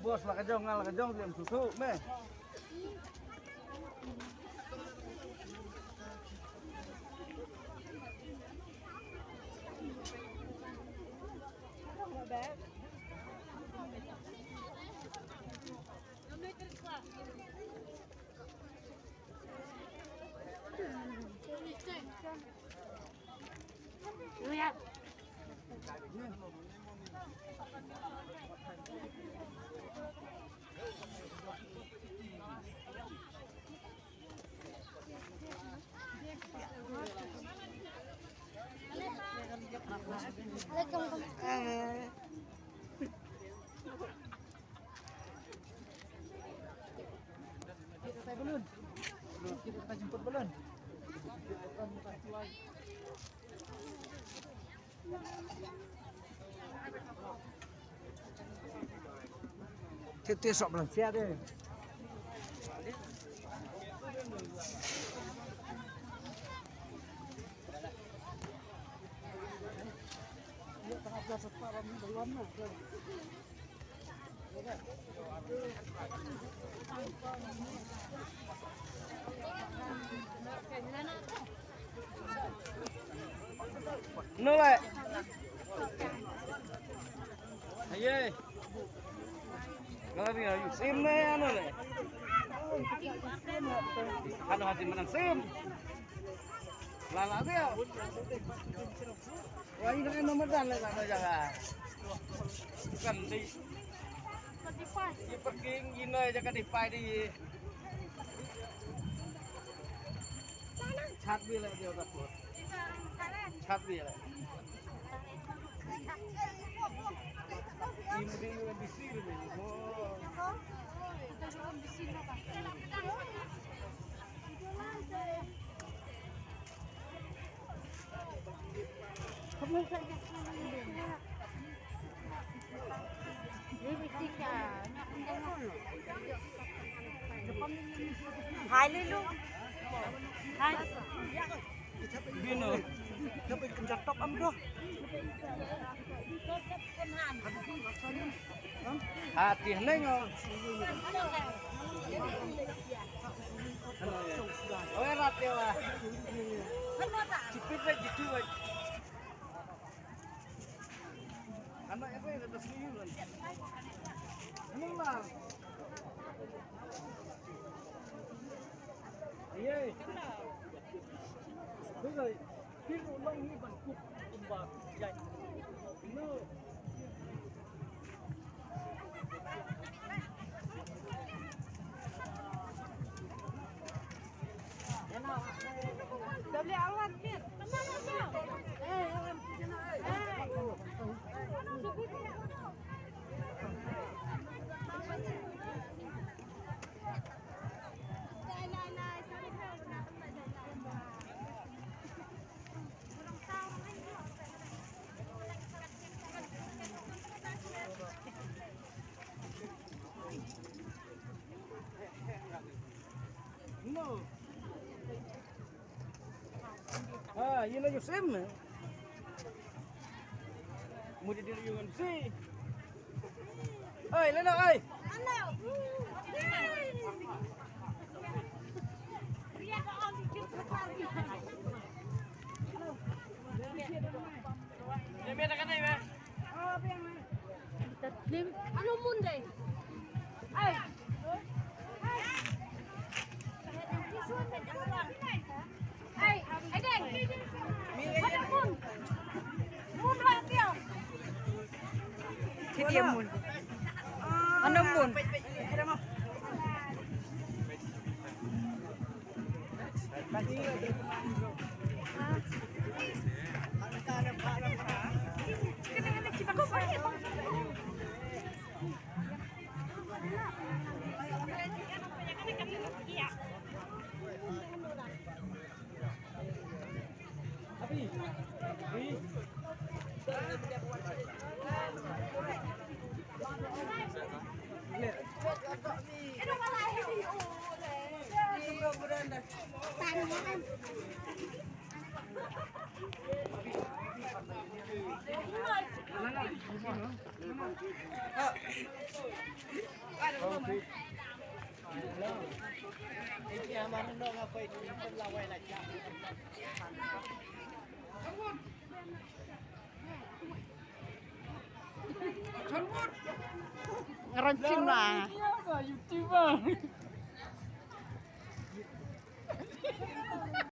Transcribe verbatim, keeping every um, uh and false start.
Bos, la ka jong, la ka jong, lem susu, me. Te te sok blang sia de. No le. Aye. Ngala ri ayu sim ne ano le. Ano hati menang sim. Lala dia. Wah, ini kan nomor dan le, lala jaga. Bukan di. Di parking ini jaga di pai di. Chat bi le dia udah. Chat bi le. Im di U M B C le. Oh. Hai, Lilu. Hai. Bino. Dapat kencang top am tu. Hati neng. Oe, rat dia, wah. Cipit, wah, jitu, wah. Anak apa yang kata sendiri, kan? Mula. Iya. Betul. Pil ulang ni ban kuk kumba jai. No. Double awan pil. Eh, awan. Eh. No. Ah, yun na yung sim, eh. Mo di diri yung M C. Ay, lena, ay. Yan, yan, yan, yan. Tatlim. Ano mun dai? Ay. Ay, ay, dai. Ano mun? Mun lang tiyo. Hindi mun. Ano mun? Ngaran tim lah. YouTuber.